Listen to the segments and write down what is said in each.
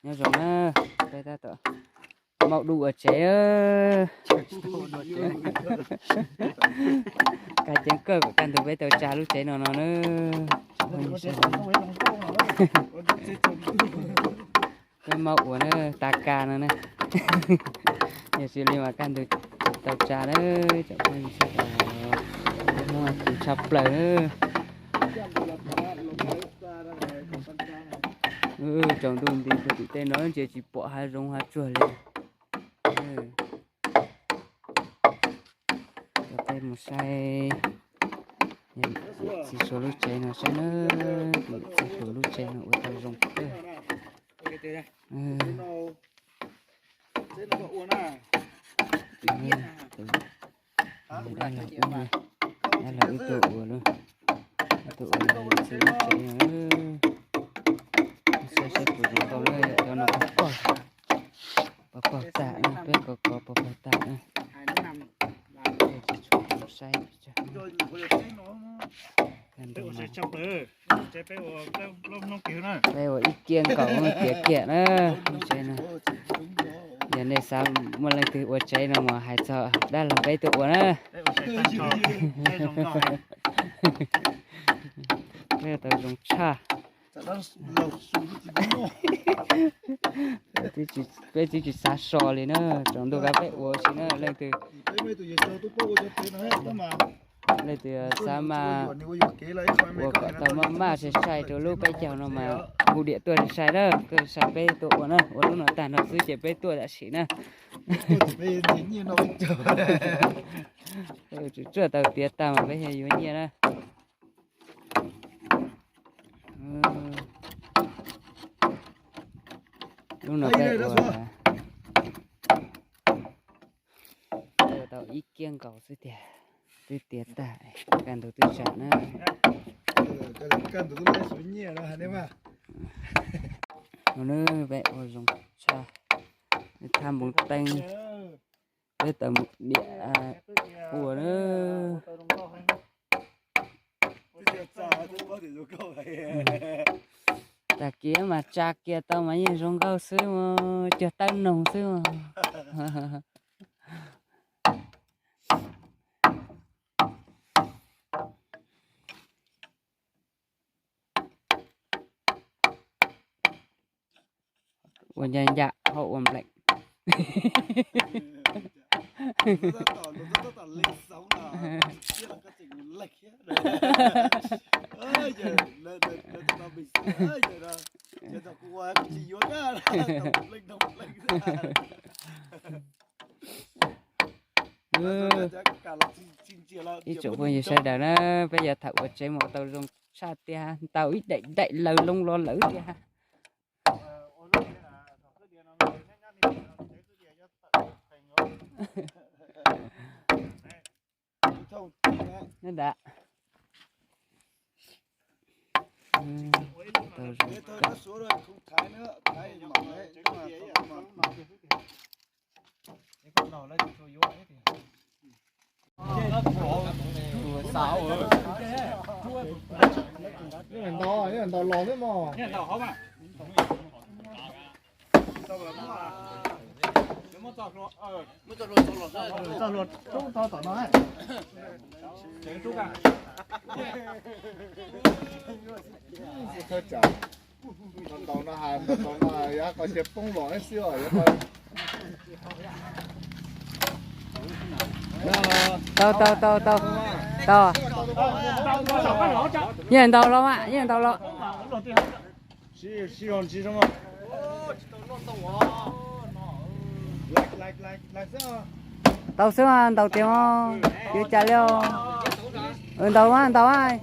Nyob zoo na, peb tab tom maub dub ua tsev. Kaj ceeb kawg kom kaj ntug peb tau tsa lub tsev no no na. Peb maub ua na, tas kas no na. Yog tsis li mas kaj ntug tau tsa na, tsoom phooj ywg sawv daws, peb Hmoob txawv tshaj plaws na. Tsaus ntuj nti puag tim tej no ntsia tsis pom hav zoov hav tsuag li. Coj peb mus saib txiv Suav lub tsev no saib na, txiv Suav lub tsev no ua tau zoo kawg. Dab laug wb tuaj ua, wb tuaj ua txiv lub tsev no. Saib seb puas zoo nkauj na, cov no pog pog, pog pog tag na, peb kov kov pog pog tag na. Saib, peb ua ib kiag nkaus tiav kiag na. Yog nej xav muaj leej twg ua tsev no mas hais txog dab laug peb tuaj ua na. Peb tau zoo tshaj. Peb twb tsis xav so li na, tsaus ntuj kav peb ua si na leej twg. Leej twg xav mas ua kom tau maj maj sai sai rau lub peb caug no mas hu diam tuaj sai sai na, tuaj sai peb tuaj ua na, ua lub no tag no xwb ces peb tuaj tam sim na. Tsuag tau tiav tag mas peb yuav nyiaj na. Lub no peb ua tau ib kiag nkaus xwb tiag, twb tiav tag, kaj ntug twb tsam na. No na peb ua zoo tshaj, thaj npoo teeb, peb tau mus diam ua na. Tag kis mas tsa kiag tau mas yeej zoo nkauj xwb, cuag tawb noog xwb. Ua ncaj ncaj hauv ua npleem. Ib tsoom phooj ywg sawv daws na, peb yuav tham ua tsev mus tau zoo tshaj tiag, ntau ib daim daim lawv loo los lawm tiag. Nyob ntawd. Ntaus, ntaus los xwb mog. Thawj tsam. Ntaus no hais, ntaus no yog qhov cia poob los xwb os. Tau, tau, tau, tau, tau. Yeej ntaus los mas, yeej ntaus los. Tau xwb mas, ntaus tiag mas, yuav cas li os. Ntaus mas, ntaus mas.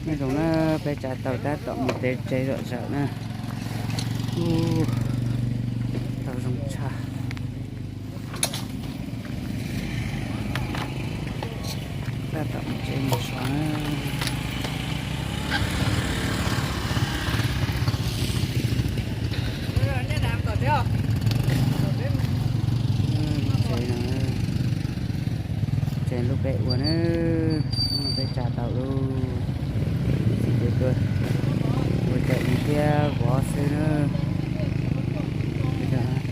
Nyob zoo na, peb tsa tau tab tom mus tsev zom zaws na. Tau zoo tshaj. Tab tom mus tsev mus so na. Peb ua na, peb tsa tau lub, txiv ces tuaj ua cawm ib thiab vov xwb na.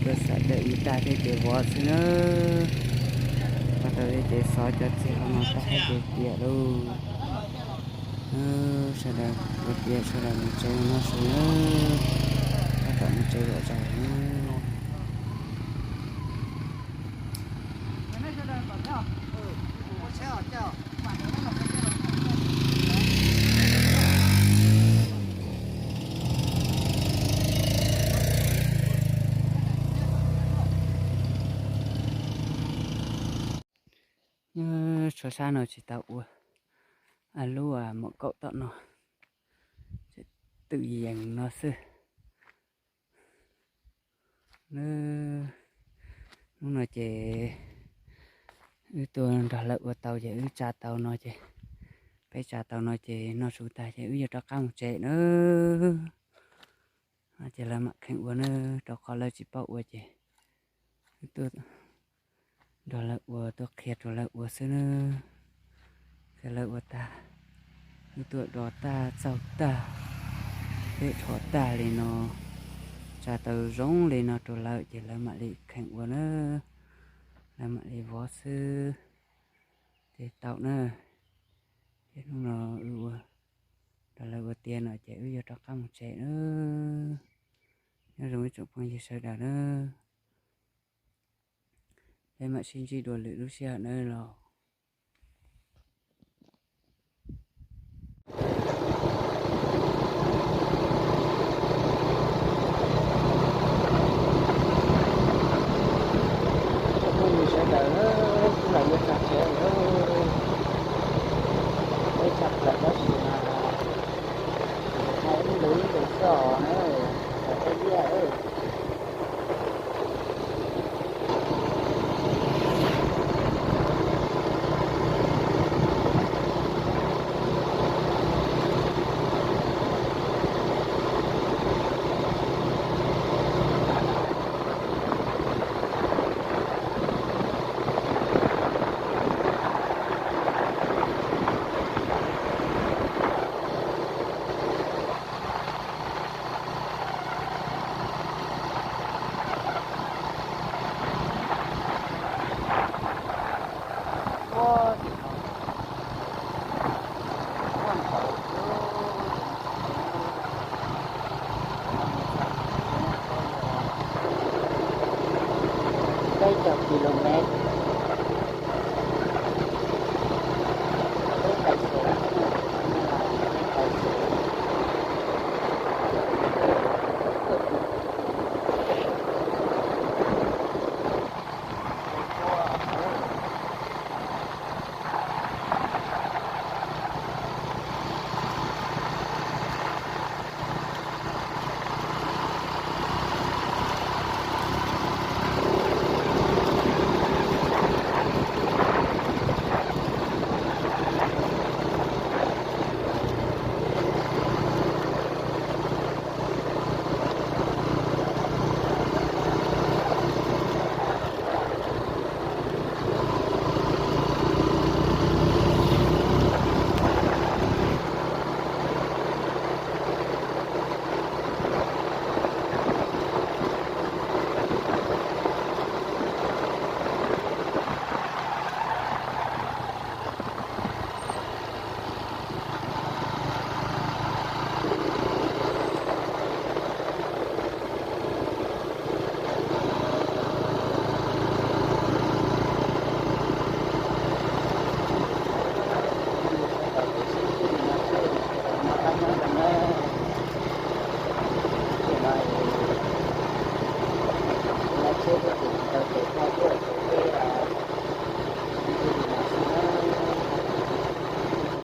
Tuaj xav cawm ib tag thiab ces vov xwb na. Ua tau thiab ces xov cov txiag no tag thiab ces tiav lauj. Sawv daws ua tiav sawv daws mus tsev noj su na. Tab tom mus tsev zom zaws na. Nyob tshuav sab no tsis tau ua, lub mom kaum tom no, twm yees no xwb. Hnub no ces wb tuaj nrog lawv ua tau ces wb tsa tau no ces, peb tsa tau no ces noj su tag ces wb yuav rov qab mus tsev na. Ces lawv mam kheev ua na, rau qhov lawv tsis paub ua ces wb tuaj nrog lawv ua, tuaj qhia rau lawv ua xwb na. Ces lawv ua tag, wb tuaj do tag txaug tag, peb rho tag li no, tsa tau zoo li no rau lawv ces lawv mam li kheev ua na, lawv mam li vov xwb ces tau na. Ces hnub no wb ua, rau lawv ua tiav no ces wb yuav rov qab mus tsev na. Nyob zoo ib tsoom phooj ywg sawv daws na, peb mam sib ntsib dua lwm lub sij hawm na los.